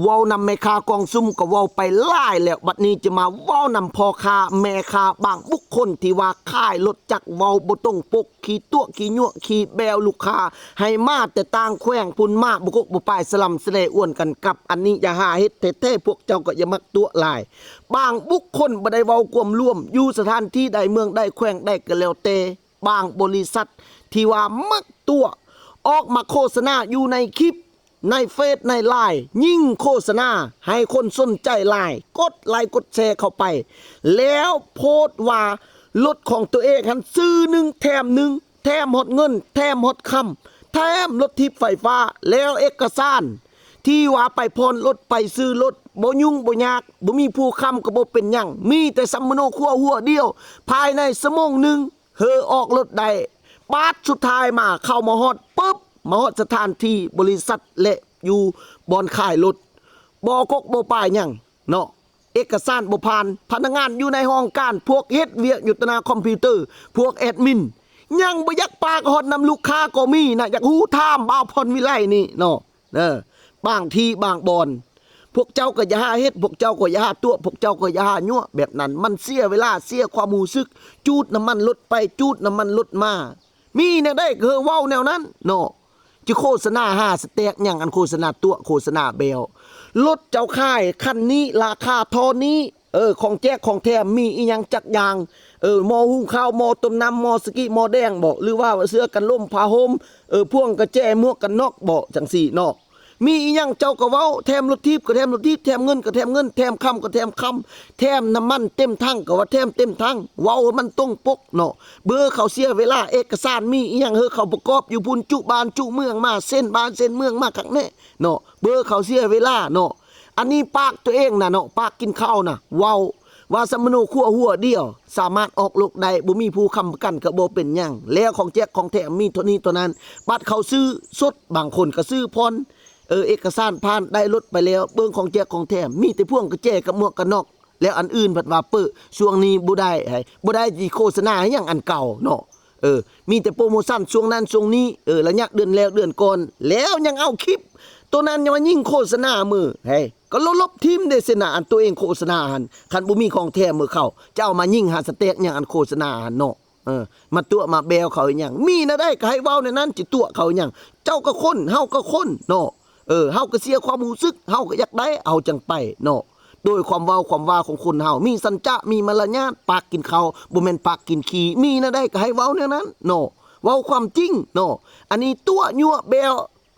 ເວົ້ານຳແມ່ຄ້າກອງຊຸມກໍເວົ້າໄປຫຼາຍແລ້ວ, ບັດນີ້ຈະມາເວົ້ານຳພໍ່ຄ້າແມ່ຄ້າບາງບຸກຄົນທີ່ວ່າຂາຍລົດຈັກ ເວົ້າບໍ່ຕົງປົກ, ຂີ້ຕົວະ ຂີ້ຍົວະ ຂີ້ແບວລູກຄ້າ ໃຫ້ມາແຕ່ຕ່າງແຂວງພຸ້ນ ມາບໍ່ກົກບໍ່ປາຍ ສະຫຼຳສະແຫຼອວນກັນກັບ. ອັນນີ້ຢ່າຫາເຮັດແທ້ໆ, ພວກເຈົ້າກໍຢ່າມັກຕົວະຫຼາຍ. ບາງບຸກຄົນບໍ່ໄດ້ເວົ້າກວມລວມ ຢູ່ສະຖານທີ່ໃດ ເມືອງໃດ ແຂວງໃດກໍແລ້ວແຕ່, ບາງບໍລິສັດທີ່ວ່າມັກຕົວະ ອອກມາໂຄສະນາຢູ່ໃນຄລິບ ໃນເຟສ ໃນລາຍ ຍິ່ງໂຄສະນາໃຫ້ຄົນສົນໃຈຫຼາຍ, ກົດໄລກົດແຊເຂົ້າໄປ ແລ້ວໂພສວ່າລົດຂອງຕົວເອງຫັ້ນຊື້ໜຶ່ງແຖມໜຶ່ງ, ແຖມຮອດເງິນ ແຖມຮອດຄຳ ແຖມລົດຖີບໄຟຟ້າ. ແລ້ວເອກະສານທີ່ວ່າໄປຜ່ອນລົດ ໄປຊື້ລົດ ບໍ່ຫຍຸ້ງບໍ່ຍາກ, ບໍ່ມີຜູ້ຄ້ຳກໍບໍ່ເປັນຫຍັງ, ມີແຕ່ສຳມະໂນຄົວຫົວດຽວ ພາຍໃນຊົ່ວໂມງໜຶ່ງ ເຮີອອກລົດໄດ້. ປາດສຸດທ້າຍມາ ເຂົ້າມາຮອດປຶບ ມາຮອດສະຖານທີ່ບໍລິສັດ ແລະ ຢູ່ບ່ອນຂາຍລົດ ບໍ່ກົກບໍ່ປາຍຫຍັງເນາະ, ເອກະສານບໍ່ຜ່ານ, ພະນັກງານຢູ່ໃນຫ້ອງການ ພວກເຮັດວຽກຢູ່ຕໍ່ໜ້າຄອມພິວເຕີ ພວກແອດມິນ ຍັງບໍ່ຢາກປາກຮອດນຳລູກຄ້າກໍມີນະ. ຢາກຮູ້ ຖາມບ່າວພອນວິໄລນີ້ເນາະ. ເອີ ບາງທີ່ບາງບ່ອນ ພວກເຈົ້າກໍຢ່າຫາເຮັດ, ພວກເຈົ້າກໍຢ່າຫາຕົວະ, ພວກເຈົ້າກໍຢ່າຫາຍົວະແບບນັ້ນ. ມັນເສຍເວລາ ເສຍຄວາມຮູ້ສຶກ, ຈູດນ້ຳມັນລົດໄປ ຈູດນ້ຳມັນລົດມາ. ມີແນວໃດກໍເວົ້າແນວນັ້ນເນາະ. ຈະໂຄສະນາຫາສະແຕັກຫຍັງ ອັນໂຄສະນາຕົວະ ໂຄສະນາແບວ. ລົດເຈົ້າຂາຍຄັນນີ້ ລາຄາທໍ່ນີ້, ເອີ ຂອງແຈກຂອງແຖມມີອີ່ຫຍັງຈັກຢ່າງ? ເອີ ໝໍ້ຫຸງເຂົ້າ, ໝໍ້ຕົ້ມນ້ຳ, ໝໍ້ສະກີ້, ໝໍ້ແດງບໍ ຫຼືວ່າເສື້ອກັນລົມ, ຜ້າຫົ່ມ, ເອີ ພວງກະແຈ, ໝວກກັນນັອກບໍ ຈັ່ງຊີ້ເນາະ. ມີອີ່ຫຍັງເຈົ້າກໍເວົ້າ, ແຖມລົດຖີບກໍແຖມລົດຖີບ, ແຖມເງິນກໍແຖມເງິນ, ແຖມຄຳກໍແຖມຄຳ, ແຖມນ້ຳມັນເຕັມຖັງກໍວ່າແຖມເຕັມຖັງ, ເວົ້າໃຫ້ມັນຕົງປົກເນາະ. ເບີເຂົາເສຍເວລາ, ເອກະສານມີອີ່ຫຍັງ ເຮີເຂົາປະກອບຢູ່ພຸ້ນ, ຈຸບ້ານຈຸເມືອງມາ, ເຊັນບ້ານເຊັນເມືອງມາຄັກແນ່ເນາະ. ເບີເຂົາເສຍເວລາເນາະ. ອັນນີ້ປາກຕົວເອງນະເນາະ, ປາກກິນເຂົ້ານະ ເວົ້າວ່າສຳມະໂນຄົວຫົວດຽວ ສາມາດອອກລົດໄດ້ ບໍ່ມີຜູ້ຄ້ຳປະກັນກໍບໍ່ເປັນຫຍັງ, ແລ້ວຂອງແຈກຂອງແຖມມີເທົ່ານີ້ເທົ່ານັ້ນ. ບັດເຂົາຊື້ສົດ, ບາງຄົນກໍຊື້ຜ່ອນ, ເອີ ເອກະສານຜ່ານ ໄດ້ລົດໄປແລ້ວ, ເບິ່ງຂອງແຈກຂອງແຖມ ມີແຕ່ພວງກະແຈກັບໝວກກັນນັອກ, ແລ້ວອັນອື່ນເພິ່ນວ່າເປິດ ຊ່ວງນີ້ບໍ່ໄດ້ ໃຫ້ ບໍ່ໄດ້ຊິໂຄສະນາໃຫ້ຫຍັງອັນເກົ່າເນາະ. ເອີ ມີແຕ່ໂປຣໂມຊັນຊ່ວງນັ້ນຊ່ວງນີ້, ເອີ ໄລຍະເດືອນແລ້ວເດືອນກ່ອນ, ແລ້ວຍັງເອົາຄລິບໂຕນັ້ນຍັງມາຍິງໂຄສະນາເມີ ໃຫ້ ກໍລົບ ລົບຖິ້ມເດ້ຊັ້ນນະ. ອັນຕົວເອງໂຄສະນາຫັ້ນ ຄັນບໍ່ມີຂອງແຖມເມີເຂົາ ຈະເອົາມາຍິງຫາສະແຕັກຫຍັງ ອັນໂຄສະນາຫັ້ນເນາະ. ເອີ ມາຕົວະມາແບວເຂົາອີ່ຫຍັງ? ມີແນວໃດກໍໃຫ້ເວົ້າແນວນັ້ນ, ຈະຕົວະເຂົາອີ່ຫຍັງ? ເຈົ້າກໍຄົນ ເຮົາກໍຄົນເນາະ. ເອີ ເຮົາກໍເສຍຄວາມຮູ້ສຶກ, ເຮົາກໍຢາກໄດ້ ເຮົາຈັ່ງໄປເນາະ. ໂດຍຄວາມເວົ້າຄວາມວ່າຂອງຄົນເຮົາ ມີສັນຈະ ມີມາລະຍາດ, ປາກກິນເຂົ້າ ບໍ່ແມ່ນປາກກິນຂີ້. ມີແນວໃດກໍໃຫ້ເວົ້າແນວນັ້ນເນາະ, ເວົ້າຄວາມຈິງເນາະ. ອັນນີ້ຕົວະຍົວະແບວ.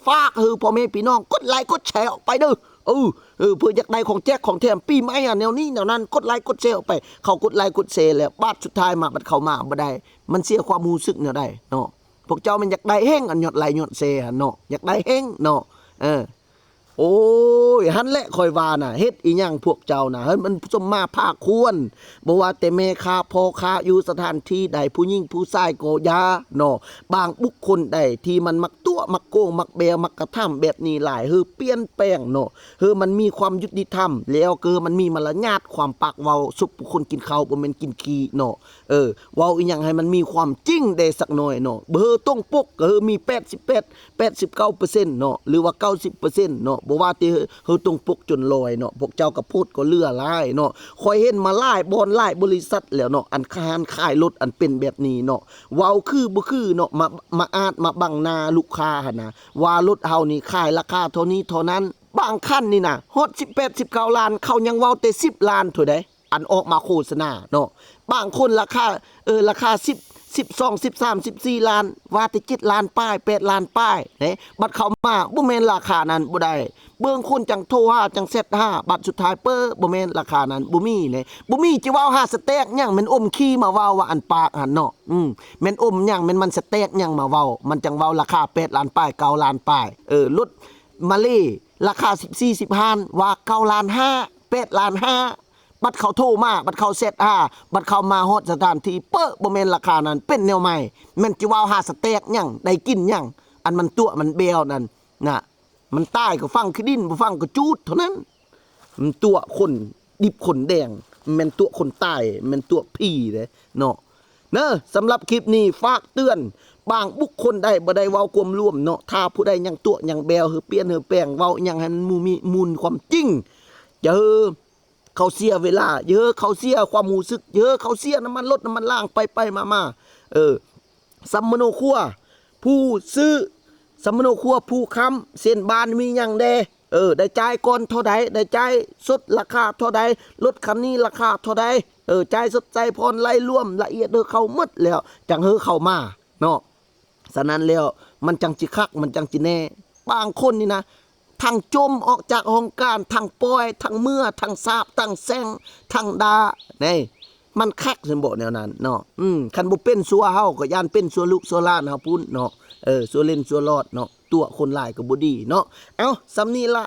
ຝາກໃຫ້ພໍ່ແມ່ພີ່ນ້ອງກົດໄລກົດແຊອອກໄປເດີ້. ເອີ ເອີ ເພື່ອຢາກໄດ້ຂອງແຈກຂອງແຖມປີໃໝ່ ອາ ແນວນີ້ແນວນັ້ນ, ກົດໄລກົດແຊອອກໄປ. ເຂົາກົດໄລກົດແຊແລ້ວ ບາດສຸດທ້າຍມາ ບັດເຂົາມາບໍ່ໄດ້ ມັນເສຍຄວາມຮູ້ສຶກແນວໃດເນາະ? ພວກເຈົ້າແມ່ນຢາກໄດ້ແຮງ ອັນຍອດໄລຍອດແຊຫັ້ນເນາະ, ຢາກໄດ້ແຮງເນາະ. ເອີ ໂອ້ຍ ຫັ້ນແຫຼະຂ້ອຍວ່ານະ, ເຮັດອີ່ຫຍັງພວກເຈົ້ານະ ໃຫ້ມັນສົມມາພາຄວນ. ບໍ່ວ່າແຕ່ແມ່ຄ້າ ພໍ່ຄ້າ ຢູ່ສະຖານທີ່ໃດ, ຜູ້ຍິງຜູ້ຊາຍກໍຢ່າເນາະ. ບາງບຸກຄົນໃດທີ່ມັນມັກຕົວະ ມັກໂກງ ມັກແບວ ມັກກະທຳແບບນີ້ຫຼາຍ, ເຮີປ່ຽນແປງເນາະ, ເຮີມັນມີຄວາມຍຸຕິທຳ, ແລ້ວກໍມັນມີມາລະຍາດ, ຄວາມປາກເວົ້າ, ສົບຜູ້ຄົນກິນເຂົ້າ ບໍ່ແມ່ນກິນຂີ້ເນາະ. ເອີ ເວົ້າອີ່ຫຍັງໃຫ້ມັນມີຄວາມຈິງແດ່ສັກໜ້ອຍເນາະ. ເຮີຕົງປົກກໍເຮີມີແປດສິບແປດ ແປດສິບເກົ້າເປີເຊັນເນາະ ຫຼືວ່າເກົ້າສິບເປີເຊັນເນາະ, ບໍ່ວ່າແຕ່ເຮີຕົງປົກຈົນລອຍເນາະ. ພວກເຈົ້າກໍໂພດກໍເຫຼືອຫຼາຍເນາະ, ຂ້ອຍເຫັນມາຫຼາຍບ່ອນຫຼາຍບໍລິສັດແລ້ວເນາະ, ອັນຮ້ານຂາຍລົດ ອັນເປັນແບບນີ້ເນາະ. ເວົ້າຄືບໍ່ຄືເນາະ, ມາ ມາອາດມາບັງໜ້າລູກຄ້າຫັ້ນນະ ວ່າລົດເຮົານີ້ຂາຍລາຄາເທົ່ານີ້ເທົ່ານັ້ນ. ບາງຄັນນີ້ນະ ຮອດສິບແປດ ສິບເກົ້າລ້ານ ເຂົາຍັງເວົ້າແຕ່ສິບລ້ານເທົ່າໃດ. ອັນອອກມາໂຄສະນາເນາະ, ບາງຄົນລາຄາ ເອີ ລາຄາສິບ ສິບສອງ ສິບສາມ ສິບສີ່ລ້ານ, ວ່າແຕ່ເຈັດລ້ານປາຍ ແປດລ້ານປາຍເດ້. ບັດເຂົ້າມາບໍ່ແມ່ນລາຄານັ້ນ ບໍ່ໄດ້. ເບິ່ງຄົນຈັ່ງໂທຫາ ຈັ່ງແຊັດຫາ, ບັດສຸດທ້າຍເປີ ບໍ່ແມ່ນລາຄານັ້ນ ບໍ່ມີເດ້. ບໍ່ມີຈະເວົ້າຫາສະແຕັກຫຍັງ, ແມ່ນອົມຂີ້ມາເວົ້າວ່າອັນປາກຫັ້ນເນາະ. ອືມ ແມ່ນອົມຫຍັງ ແມ່ນມັນສະແຕັກຫຍັງມາເວົ້າ, ມັນຈັ່ງເວົ້າລາຄາແປດລ້ານປາຍ ເກົ້າລ້ານປາຍ. ເອີ ລົດມາເລລາຄາສິບສີ່ ສິບຫ້າ ວ່າເກົ້າລ້ານຫ້າ ແປດລ້ານຫ້າ. ບັດເຂົາໂທມາ ບັດເຂົາແຊັດຫາ ບັດເຂົາມາຮອດສະຖານທີ່ ເປີ ບໍ່ແມ່ນລາຄານັ້ນ ເປັນແນວໃໝ່. ແມ່ນຈະເວົ້າຫາສະແຕັກຫຍັງ ໄດ້ກິນຫຍັງ? ອັນມັນຕົວະມັນແບວນັ້ນນະ, ມັນຕາຍກໍຝັງຂີ້ດິນ ບໍ່ຝັງກໍຈູດເທົ່ານັ້ນ. ມັນຕົວະຄົນດິບຄົນແດງ, ແມ່ນຕົວະຄົນຕາຍ, ແມ່ນຕົວະຜີເດ້ເນາະ. ເນີ ສຳລັບຄລິບນີ້ຝາກເຕືອນ ບາງບຸກຄົນໄດ້ ບໍ່ໄດ້ເວົ້າຄວາມລວມເນາະ. ຖ້າຜູ້ໃດຍັງຕົວະຍັງແບວ ຫຼືປ່ຽນຫຼືແປງ ເວົ້າຫຍັງໃຫ້ມັນມີມູນຄວາມຈິງ ຢ່າເຮີເຂົາເສຍເວລາ ຢ່າເຮີເຂົາເສຍຄວາມຮູ້ສຶກ ຢ່າເຮີເຂົາເສຍນ້ຳມັນລົດນ້ຳມັນລາງ ໄປໆມາໆ ເອີ ສຳມະໂນຄົວ ຜູ້ຊື້ ສຳມະໂນຄົວ ຜູ້ຄ້ຳ ເຊັ່ນ ບ້ານມີຫຍັງແດ່ ເອີ ໄດ້ຈ່າຍກ່ອນເທົ່າໃດ ໄດ້ຈ່າຍສົດລາຄາເທົ່າໃດ ລົດຄັນນີ້ລາຄາເທົ່າໃດ ເອີ ຈ່າຍສົດ ຈ່າຍຜ່ອນ ໄລ່ລວມລະອຽດເດີ ເຂົ້າໝົດແລ້ວ ຈັ່ງເຮີເຂົ້າມາເນາະ. ສະນັ້ນແລ້ວ ມັນຈັ່ງຊິຄັກ ມັນຈັ່ງຊິແນ່. ບາງຄົນນີ້ນະ ທັງຈົ່ມອອກຈາກຫ້ອງການ ທັງປ່ອຍ ທັງເມືອ ທັງສາບ ທັງແຊ່ງ ທັງດ່າ ນີ້ ມັນຄັກຊັ້ນບໍ ແນວນັ້ນເນາະ. ອືມ ຄັນບໍ່ເປັນຊົ່ວເຮົາ ກໍຢ້ານເປັນຊົ່ວລູກຊົ່ວຫຼານເຮົາພຸ້ນເນາະ. ເອີ ຊົ່ວເຫຼັ້ນຊົ່ວຫຼອດເນາະ ຕົວະຄົນຫຼາຍກໍບໍ່ດີເນາະ. ເອົ້າ ສ່ຳນີ້ລະ.